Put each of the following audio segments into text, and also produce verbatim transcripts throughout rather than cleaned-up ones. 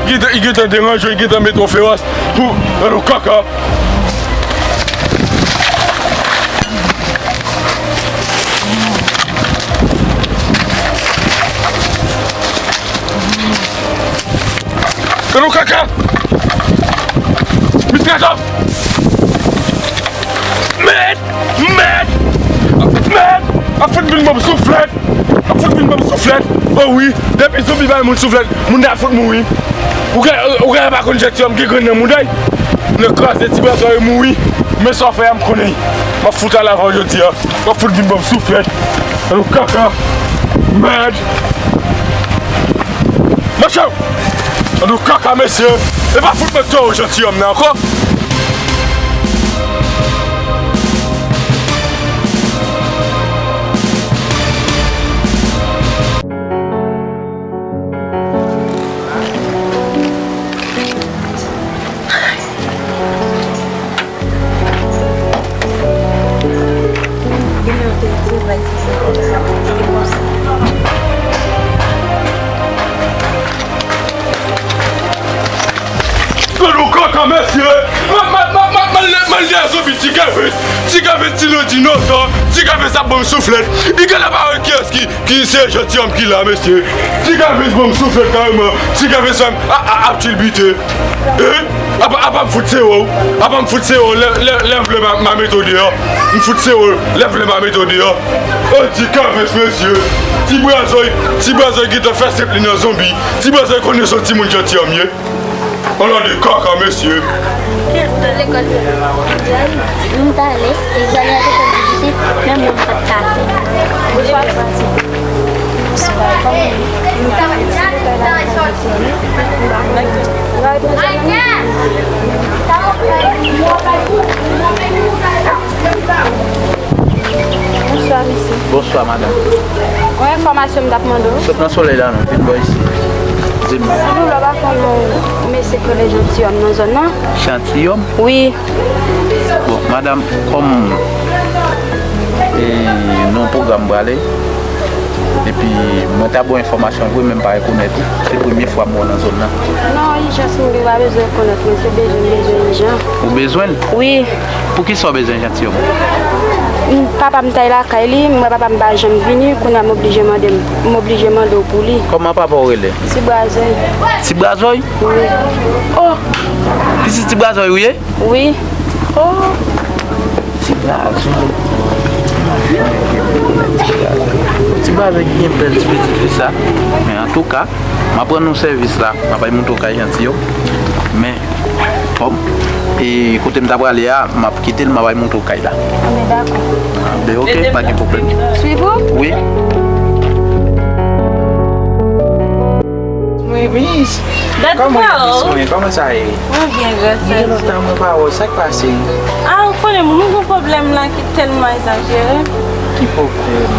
Li gentan, li gentan deranje w, li gentan mete w fewas. Pou, nan yon kaka. Nan yon kaka. Mitrajan. Mèd! Mèd! Mèd! Ap fout vin ban m souflèt! Ap fout vin ban m souflèt! O wi, depi zonbi bay moun souflèt, moun nan ap fout mouri. Ou gen, ou gen pa konn jèt yòm gen grenn nan mouda y. Nan kraze ti bras yo mouri. Men sa w fè a m konnen. M ap fout al avè w jodi a. W ap fout vin ban m souflèt. Nan yon kaka. Mèd! Mache w! Nan yon kaka, mesye! E pa fout mwen tò w jèt yòm nan ankò! Gad yon kaka, mesye! Mal, mal, mal, mal, mal, mal dèyè zonbi, ti kèvis! Ti kèvis, ti lodi, non, sa! Ti kèvis ap ban m souflèt! Li genlè pa wè kiyès ki, ki se jèt yòm ki la, mesye! Ti kèvis ban m souflèt kareman! Ti kèvis fè m a, a, ap tilbite! Hein? Apa, apa m fout se ou? Apa m fout se ou? Lè, lè, lè m vle m a, m a mete w deyò. M fout se ou. Lè m vle m a mete w deyò. O, ti kèvis, mesye! Ti brazòy, ti brazòy gentan fè sèp li nan zonbi. Ti brazòy konnen se yon timoun jèt yòm ye. An la de kaka, mesye. M t ale, egzamen an te fè difisil, menm mwen m pa t ka fè. Bonswa, mesye. Bonswa, madanm. Yon enfòmasyon m t ap mande w. Sot nan solèy la, non, vin bò isi. Di m. Silvouplè, w pa konn yon mesye k rele Jantiyòm nan zòn nan? Jantiyòm? Wi. Bon, madanm, kòm, e, nou yon pwogram prale, epi mwen ta ba w enfòmasyon vre, men m pa rekonèt ou. Se premye fwa m wè w nan zòn nan. Non, ijans m gen, pa bezwen rekonèt mwen, se bezwen m bezwen ijan. Ou bezwen l? Wi. Poukisa w bezwen Jantiyòm? M, papa m t al lakay li, m wè papa m pa janm vini, kounye a m oblije mande, m oblije mande w pou li. Kòman papa w rele? Ti Brazòy. Ti Brazòy? Wi. Oh! Pitit Ti Brazòy ou ye? Wi. Oh! Ti Brazòy. Ti Brazòy ki gen bèl ti pitit fi sa. Men antouka, m ap rann nou sèvis la, m ap al montre w kay Jantiyòm. Men, kòm, e kote m ta prale a, m ap kite l, m ap al montre w kay la. Anben, dakò. Anben, oke, pa gen pwoblèm. Suiv ou? Wi. Wi, Miss. Kòman ye, Miss mwen? Kòman sa ye? Mwen byen, grasye a Dye. Gen lontan mwen pa wè w, sa k pase? A, ou konnen, mwen gen yon pwoblèm la ki tèlman egzajere. Ki pwoblèm?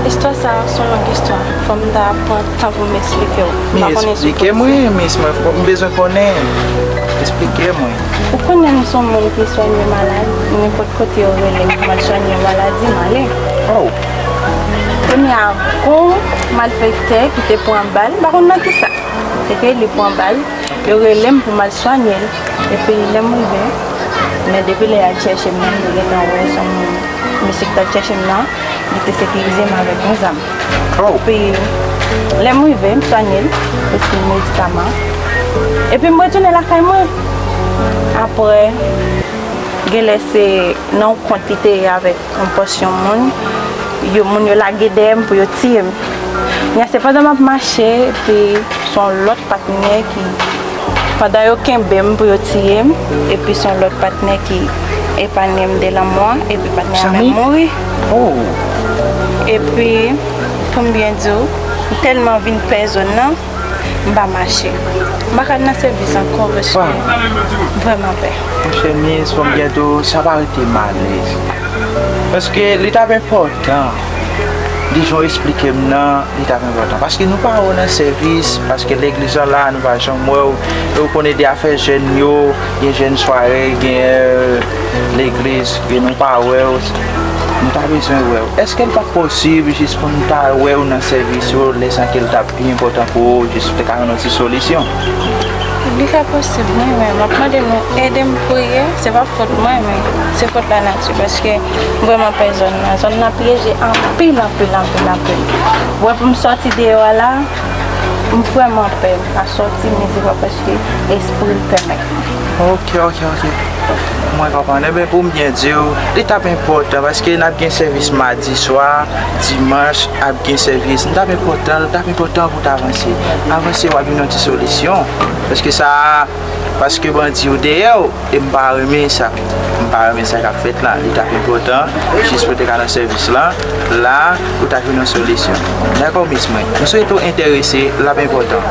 Istwa sa a se yon long istwa. Fò m ta pran tan pou m eksplike w. M pa konnen si w konn. Men eksplike mwen, Miss mwen, m bezwen konnen. Eksplike mwen. Ou konnen m se yon moun ki swanye malad, nenpòt kote yo rele m pou m al swanye maladi, m ale. Oh. Kounye a, gon malfektè ki te pran bal, m pa konn nan kisa. Se ke li pran bal, yo rele m pou m al swanye l. Epi lè m rive, men depi lè y al chèche m nan, m te gentan wè se yon mesye ki t al chèche m nan, li te sekirize m avèk yon zam. Oh. Epi lè m rive, m swanye l, m pran medikaman. Epi m retounen lakay mwen. Apre, genlè se nan yon kont li te ye avèk yon pòsyon moun, yo, moun yo lage dèyè m pou yo tiye m. Kounye a se pandan m ap mache, epi se yon lòt patnè ki, pandan yo kenbe m pou yo tiye m, epi se yon lòt patnè ki epanye m de lanmò a, epi patnè a menm mouri. Oh. Epi, pou m byen di w, m tèlman vin pè zòn nan, m pa mache. M pa ka al nan sèvis ankò paske m vrèman pè. Monchè, Miss, fò m byen di w, sa pa rete malèz. Paske li t ap enpòtan. Di jan w eksplike m nan, li t ap enpòtan. Paske nou pa wè w nan sèvis, paske legliz lan la, nou pa janm wè w. E w konnen de afè jèn yo, gen jèn sware, gen, euh, legliz, e nou pa wè w. Nou ta bezwen wè w. Èske l pa t posib jis pou n ta wè w nan sèvis yo, lè sa ke l t ap pi enpòtan pou ou, jis pou te ka rann yon ti solisyon? Li ka posib, mwen menm. M ap mande nou ede m priye. Se pa fòt mwen, men se fòt lanati, paske m vrèman pè zòn nan. Zòn nan pyeje anpil, anpil, anpil, anpil. Wè, pou m sòti deyò a la, m vrèman pè. M pa sòti, men se pa paske espri l pèmèt mwen. Ok, ok, ok. Mwen konprann. Ebyen, pou m byen di w, li t ap enpòtan, paske n ap gen sèvis madi swa, dimanch, ap gen sèvis. Li t ap enpòtan, li t ap enpòtan pou w ta avanse. Avanse, w ap jwenn yon ti solisyon. Paske sa, paske bandi yo dèyè w, e m pa renmen sa. M pa renmen sa k ap fèt la. Li t ap enpòtan, jis pou w te ka nan sèvis lan, la, pou w ta jwenn yon solisyon. Dakò, mis mwen. M swete w enterese, l ap enpòtan.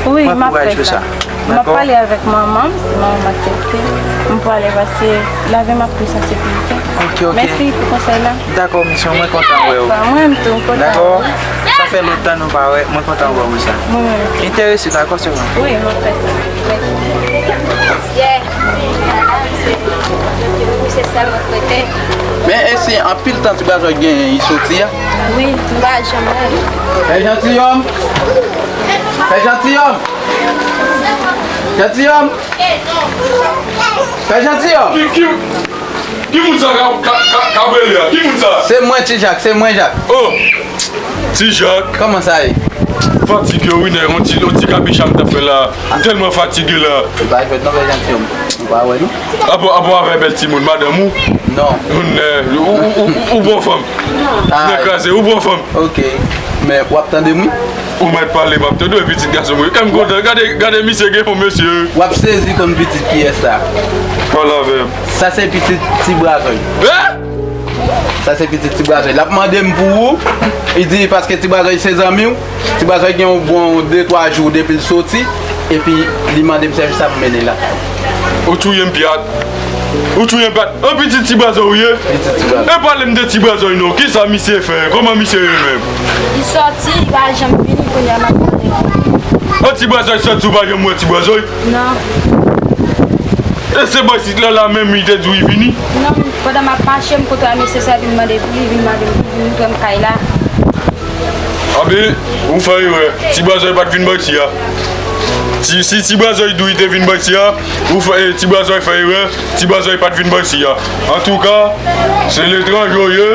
Wi, m ap fè sa. M ap pale avèk manman m, si manman m aksepte. M pwale pase lavi m ap plis an sekirite. Ok, ok. Mèsi pou konsèy la. Dakò, misye, mwen kontan wè w. Mwen menm tou, m kontan wè w. Dakò. Sa fè lontan nou pa wè, mwen kontan wè w sa. Mwen menm. Enterese, dakò, sè mwen. Wi, m ap fè sa. Mèsi. Wi, se sèl mwen k rete. Men e si anpil tan ti bwazòy genyen, li soti a? Wi, m pa janm wè l. Fè jantiyòm! Fè jantiyòm! Jantiyòm! Fè jantiyòm! Ki, ki, ki moun sa ka, ka, ka, ka rele a? Ki moun sa? Se mwen, Ti Jak, se mwen, Jak. Oh! Ti Jak. Kòman sa ye? Fatige wi, nèg, yon ti, yon ti kapicha m t ap fè la. M tèlman fatige la. Li pa jwèt non, fè jantiyòm. Ou pa wè nou? Apa, apa avè bèl timoun, madanm ou? Non. Ou, ou, ou, ou, ou bon fanm. Nèg kraze, ou bon fanm. Ok. Men w ap tande m wi. Ou mèt pale, m ap tande w, pitit gason mwen. Kè m kontan. Gade, gade misye gen yon mesye. W ap sezi konn pitit kiyès sa. Pale avè m. Sa se pitit ti bwazòy. Eh? Sa se pitit ti bwazòy. L ap mande m pou ou. Li di paske ti bwazòy se zanmi w. Ti bwazòy gen yon bon de twa jou depi l soti. Epi li mande m sèvis ap mennen la. Ou touye m pyat. Ou touye m pyat. An pitit ti bwazòy ou ye? Pitit ti bwazòy. E pale m de ti bwazòy non. Kisa misye fè? Kòman misye ye menm? Li sòti, li pa janm vini, kounye a m ap mande. An ti bwazòy sòti, ou pa janm wè ti bwazòy? Non. E se bò isit la, la menm li te di w li vini? Non, pandan m ap mache, m kote a mesye sa vin mande pou li, vin mande m pou li vin pran m kay la. Anben, ou fè erè. Ti bwazòy pa t vin bò isi a. Ti, si ti bwazòy di w li te vin bò isi a, ou fè, e, ti bwazòy fè erè. Ti bwazòy pa t vin bò isi a. Antouka, se letranje w ye.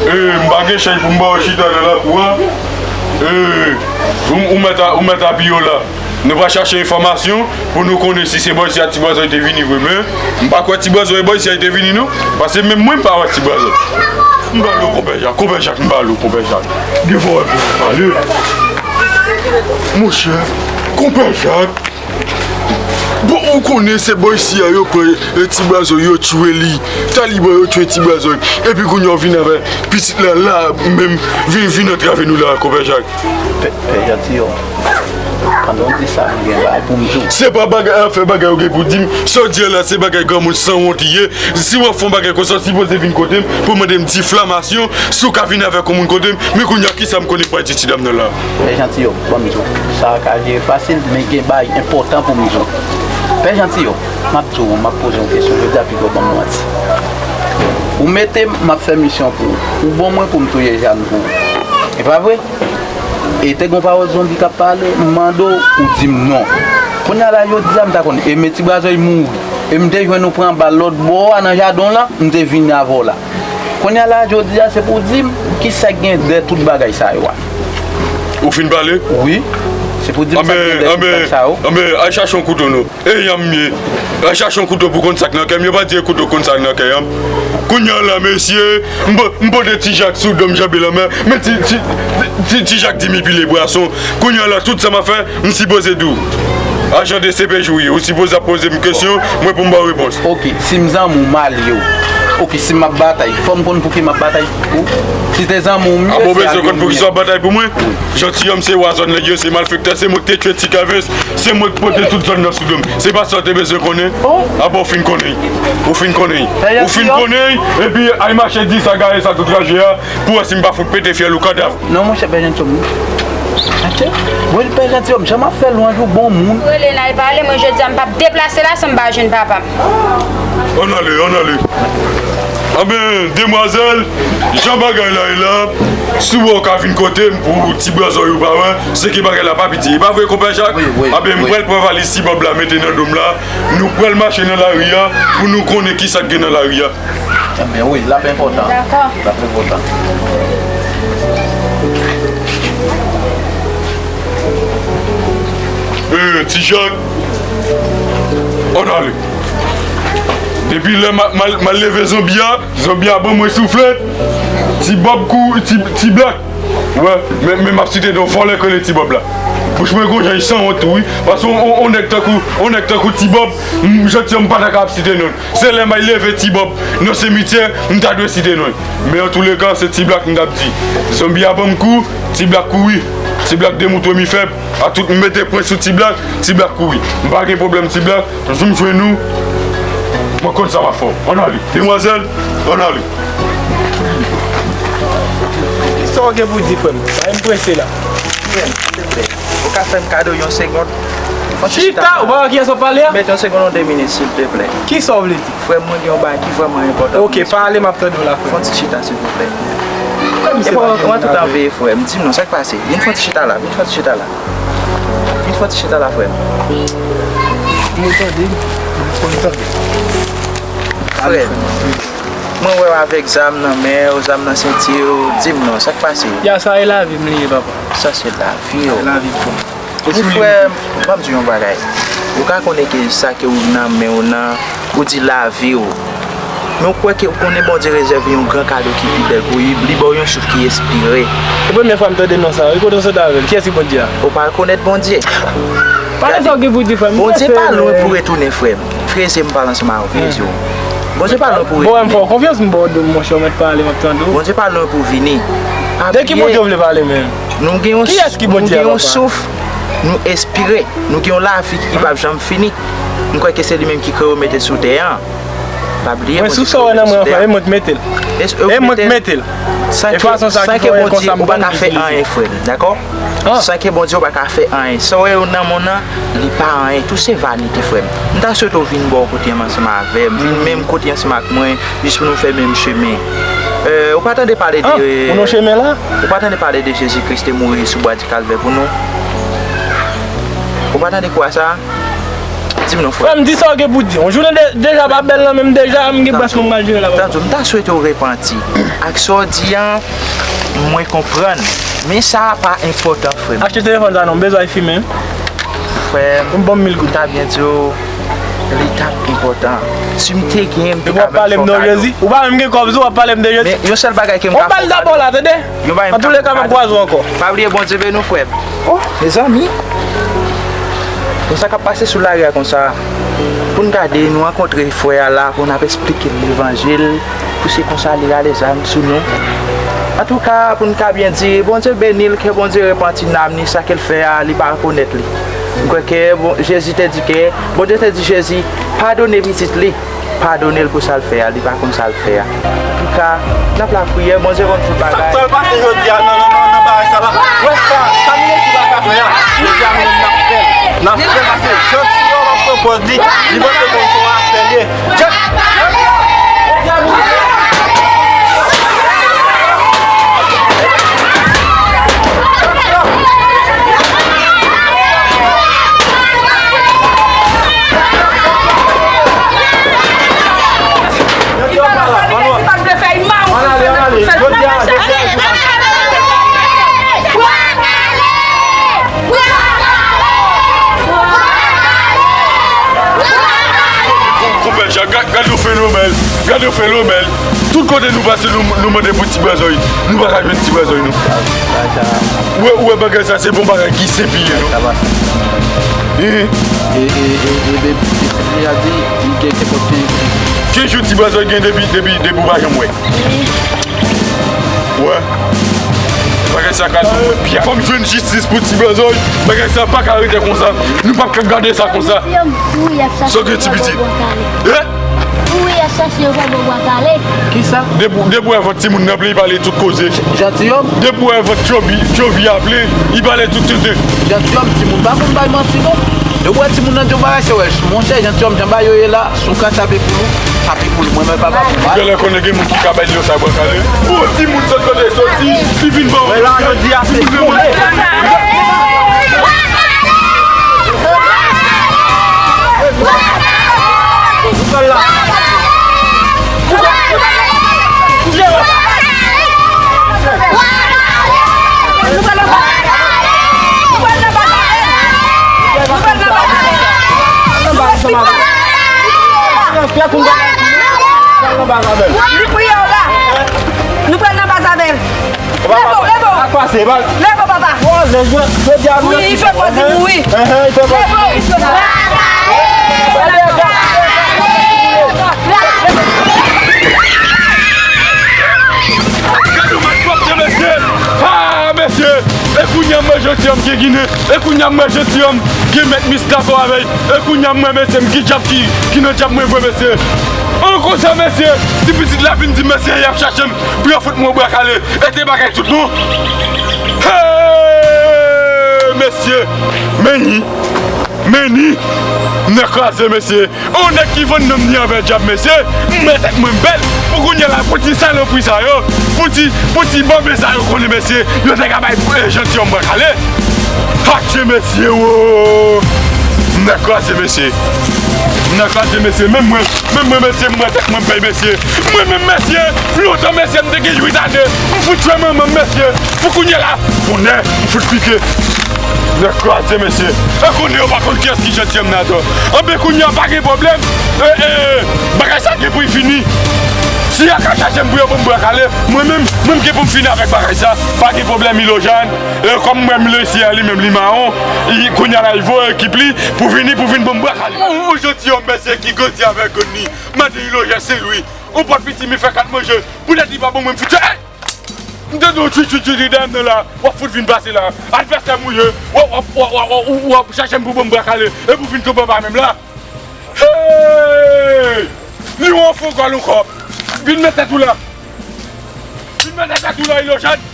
E, m pa gen chèz pou m ba w chita nan lakou a. E, ou, ou mèt a, ou mèt apiye w la. Nou va chache enfòmasyon pou nou konnen si se bò isi a ti bwazòy te vini vre, men m pa kwè ti bwazòy bò isi a li te vini non, paske menm mwen m pa wè ti bwazòy. M pale w, konpè Jak, konpè Jak, m pale w, konpè Jak. Gen fò wè pou m pale. Monchè, konpè Jak. Bon, ou konnen se bò isi a yo pran, e, ti bwazòy, yo tchwe li. Taliban yo tchwe ti bwazòy. Epi kounye a w vin avè pitit la, la, menm, vin, vin antrave nou la, konpè Jak. Pè, pè Jantiyòm, pandan w di sa, m gen bagay pou m di w. Se pa bagay, afè bagay ou gen pou di m. Sa w di a la, se bagay granmoun sanwont li ye. Si w ap fè yon bagay konsa, w sipoze vin kote m pou mande m difamasyon. Si w ka vin avèk yon moun kote m, men kounye a, kisa m konnen m pral di ti dam nan la? Pè Jantiyòm, ban m di w. Sa a ka jere fasil, men gen bagay enpòtan pou m di w. Pè Jantiyòm, m ap di w, m ap poze yon kesyon, jodi a piga w ban m manti. Ou mete m, m ap fè misyon pou ou. Ou ban mwen pou m touye Jàn pou ou. E pa vre? E te gen yon pawòl zonbi k ap pale, m mande w, ou di m non. Kounye a la, jodi a, m ta konn, e men ti bwazòy mouri. E m te jwenn ou pran bal lòt bò a nan jaden w lan, m te vini avè w la. Kounye a la, jodi a, se pou w di m kisa k gen dèyè tout bagay sa yo a. Ou fin pale? Wi. Se pou w di m sa k gen dèyè tout bagay sa yo. Anben, anben, anben, al chache yon kouto non. E yanm m ye. Al chache yon kouto pou konn sa k nan kè m. Yo pa di e kouto konn sa k nan kè yanm. Kounye a la, mesye, m po-, m pote ti Jak sou do m janbe lanmè. Men ti, ti, ti, ti Jak di m li pile bwason. Kounye a la, tout sa m ap fè, m sipoze di w. Ajan de C P J ou ye. Ou sipoze ap poze m kesyon, mwen pou m ba w repons. Ok, si m zanmi w, m alye w. Ok, si m ap batay, fò m konn pou ki m ap batay pou ou. Si te zanmi w m ye, se alye w m ye. A bon, bezwen konn pou ki sa w ap batay pou mwen? Jantiyòm se wa zòn nèg yo, se malfektè, se mwen ki te tchwe Ti Kèvens, se mwen ki pote tout zòn nan sou do m. Se pa sa w te bezwen konnen? Oh. A bon, ou fin konnen. Ou fin konnen. Ou fin konnen, epi al mache di sa gare sa tout raje a, pou wè si m pa fout pete fyèl ou kadav. Non, monchè, pè Jantiyòm. Atè. Bon, pè Jantiyòm, jan m ap fè lwanj ou bon moun. Rele n al pale, mwen jodi a m p ap deplase la san m pa jwenn papa m. Ann ale, ann ale. Anben, demwazèl, jan bagay la ye la, si w wè w ka vin kote m pou ti bwazòy ou pa wè, se ke bagay la pa piti. E pa vre, konpè Jak? Wi, wi, wi. Anben, m pral pran valiz ti Bòb la, mete nan do m la. Nou pral mache nan lari a pou nou konnen kisa k gen nan lari a. Anben, wi, l ap enpòtan. Dakò. L ap enpòtan. Eh, ti Jak, ann ale. Depi lè m a, m a, m a leve zonbi a, zonbi a ban mwen souflèt. Ti Bòb kou, ti, ti Blak. Wè, men, men m ap site non vòlè k rele Ti Bòb la. Bouch mwen gon jan li sanwont tou, wi. Paske on, on, on nèg tankou, on nèg tankou Ti Bòb, m, jodi a m pa ta ka ap site non l. Se lè m al leve Ti Bòb nan simityè, m ta dwe site non l. Men antouleka, se Ti Blak m t ap di. Zonbi a ban m kou, Ti Blak kouri. Ti Blak demoutwe m li fèb. A tout, m mete pwen sou Ti Blak, Ti Blak kouri. M pa gen pwoblèm, Ti Blak. Jou m jwenn ou, mwen konn sa m ap fè w. Ann ale. Demwazèl, ann ale. Kisa w gen pou di, frè m? Bay m prese la. Frè m, silteplè, ou ka fè m kado yon segonn? Fon ti chita, chita ou pa wè kiyès w ap pale a? Mete yon segonn, yon de minit, silteplè. Kisa w vle di? Frè m, mwen gen yon bagay ki vrèman enpòtan pou m eksplike w. Oke, pale, m ap tande w la, frè m. Fon ti chita, silvouplè. Kòm se pa yon bagay. E mwen tout anvi, frè m. Di m non, sa k pase? Vin fon ti chita la, vin fon ti chita la. Vin fon ti chita la, frè m. Mwen tande, mwen tande. Frè m, mwen wè w avèk zam nan men w, zam nan senti w. Di m non, sa k pase? Ya, sa e lavi m li ye, papa. Sa se lavi w. Lavi m, frè m. Wi, frè m, ban m di w yon bagay. Ou ka konnen ke sa ke ou nan men w nan, ou di lavi w. Men ou kwè ke ou konnen Bondye rezève yon gran kado ki pi bèl pou li, li ba w yon souf ki espire. Se premye fwa m tande non sa. Wi, kote w sot avè l? Kiyès ki Bondye a? Ou pa rekonèt Bondye? Pale sa w gen pou di, frè m. Bondye pa lwen pou retounen, frè m. Freze m pale ansanm avè w, freze w. Bondye pa lwen pou retounen. Bon, m fè w konfyans, m ba w do, monchè, w mèt pale, m ap tande w. Bondye pa lwen pou vini. De ki Bondye w vle pale menm? Nou gen yon, kiyès ki Bondye a, papa? Nou gen yon souf, nou espire, nou gen yon lavi ki p ap janm fini. M kwè ke se li menm ki kreye w, mete sou tè a. Pa bliye, Bondye kreye w, mete sou tè a. Mwen, sou sa w wè nan mwen an, frè, e mwen k mete l. E mwen k mete l. E fason sa ki fè konsa m konn vin vini. San ke Bondye, ou pa ka fè anyen, frè m, dakò? San ke Bondye, ou pa ka fè anyen. Sa w wè yo nan monn nan, li pa anyen. Tout se vanite, frè m. M ta swete w vin bò kote m ansanm avè m, vin menm kote ansanm ak mwen. Jis pou nou fè menm chemen. Eh, ou pa tande pale de... Ah, pou nou chemen la? Ou pa tande pale de Jezi Kris te mouri sou bwa di Kalvè pou nou? Ou pa tande kwa sa? Di m non, frè. Frè m, di sa w gen pou di. Yon jounen de-, deja pa bèl nan men m deja, m gen plas pou m mal jere la, papa. Tande, m ta swete w repanti. Ak sa w di an, mwen konprann. Men sa a pa enpòtan, frè m. Achte telefòn sa non, m bezwen fimen. Frè m, pou m ban m mil goud. M ta byen di w, li t ap enpòtan. Si m te gen, m te ka menm fè w kado. Epi w ap pale m non Jezi? Ou pa menm gen kòb sou w, w ap pale m de Jezi? Men yon sèl bagay ke m ka fè w kado. On bal dabò la, tande? Yon bagay m ka fè w kado. Antouleka, m ap kwaze w ankò. Pa bliye Bondye beni w, frè m. Oh, mezanmi. Bon, sa k ap pase sou lari a konsa? Pou n gade, nou rankontre frè a la, pou n ap eksplike l levanjil. Pou se konsa li rale zam sou nou. Antouka, pou n ka byen di, Bondye beni l, ke Bondye repanti nanm li, sa ke l fè a, li pa rekonèt li. M kwè ke bon, Jezi te di ke, Bondye te di Jezi, padone pitit li, padone l pou sa l fè a, li pa konn sa l fè a. Antouka, n ap lapriyè, Bondye konn tout bagay. Sa, sa l pase jodi a, nan, nan, nan, nan bagay sa la. Wè sa, sa nou resi pa ka fè a. Jodi a, nou menm n ap fè l. N ap fè l, paske janti yo ap pran pòz li, li panse ke se yon afè l ye. Konpè Jak, gad, gad yon fenomèn, gad yon fenomèn. Tout kote nou pase, nou, nou mande pou ti bwazòy. Nou pa ka jwenn ti bwazòy, non. Ou wè, ou wè bagay sa, se pa yon bagay ki senp li ye, non. Hein? E, e, e, e, e, e, e, a di, li gen kenpòt kenz jou. Kenz jou ti bwazòy gen depi, depi, depi ou pa janm wè. Wè. Bagay sa ka tou byen. Fò m jwenn jistis pou ti bwazòy. Bagay sa pa ka rete konsa. Nou p ap ka gade sa konsa. Sa w gen ti pitit? Hein? Kisa? Depi, depi w wè vant timoun nan ple, li pale tout koze. Jantiyòm? Depi w wè vant tchovi, tchovi a ple, li pale tout tenten. Jantiyòm, timoun pa konn bay manti non. Depi w wè timoun nan di yon bagay, se wè. Monchè, jantiyòm, jan bagay yo ye la, si w ka chape pou nou. Sa pi pou l, mwen menm papa pou mal. Genlè konnen gen moun ki ka bay li yon sa bwa kale. Pou yon timoun sot kote l soti, li vin ban. Men la jodi a se koule. Nou priye w la. Nou pral nan baz avè l. Leve w, leve w. Leve w, papa. Wi, li fè kòz li mouri. Leve w. Gade yon malpwòpte, mesye! Ah, mesye! E kounye a m wè jantiyonm gen ginen. E kounye a m wè jantiyonm gen mèt mis dakò avè l. E kounye a m wè mesye m gen dyab ki, ki nan dyab mwen vre, mesye. An konsa, mesye, si pitit la vin di m, mesye, y ap chache m, pran fout mwen bwa kale. E te bagay tout bon. Hey, mesye! Men ni! Men ni! Nèg kraze, mesye! On nèg ki vann nanm ni anvè dyab, mesye! M wè tèt mwen bèl! Pou kounye a la, pou ti salopri sa yo, pou ti, pou ti bòbe sa yo konnen, mesye, yo te ka bay, eh, jantiyonm bwa kale! Adje, mesye, wo! Nèg kraze, mesye! Nèg kraze, mesye! Menm mwen, menm mwen, mesye, m wè tèt mwen bèl, mesye! Mwen menm, mesye, lontan, mesye, m te gen uit ane, m fout tchwe manman m, mesye! Pou kounye a la, bonè, m fout pike! Nèg kraze, mesye. E konnen yo pa konn kiyès ki jantiyonm nan ankò. Anben kounye a pa gen pwoblèm. E, e, bagay sa gen pou l fini. Si y a ka chache m pou yo ban m bwa kale, mwen menm, mwen m gen pou m fini avèk bagay sa. Pa gen pwoblèm, Ilojàn. E kòm m wè mesye a li menm li mawon, li, kounye a la, li voye ekip li pou vini, pou vin ban m bwa kale. Yon, yon jantiyonm, mesye, ki grandi avèk grann li. Mande Ilojàn, se li. Yon pòt piti, m fè kat manje. Poutèt li pa ban mwen, m fout, ey! M tande yon tchwi tchwi tchwi dèyè m nan la. W ap fout vin pase la. Advèsè m ou ye. W ap, w ap, w ap, w ap, w ap, w ap chache m pou ban m bwa kale. E pou vin tonbe anba men m la. Hey! Li yon fo gòl ankò. Vin met tèt ou la. Vin met tèt ou la, Ilojàn.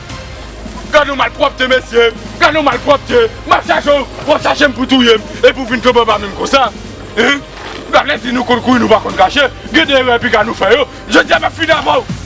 Gade yon malpwòpte, mesye. Gade yon malpwòpte. M ap chache w. W ap chache m pou touye m. E pou vin tonbe anba men m konsa. Hein? Gade lè di nou konn kouri, nou pa konn kache. Gen de erè piga nou fè yo. Jodi a m ap fini avè w.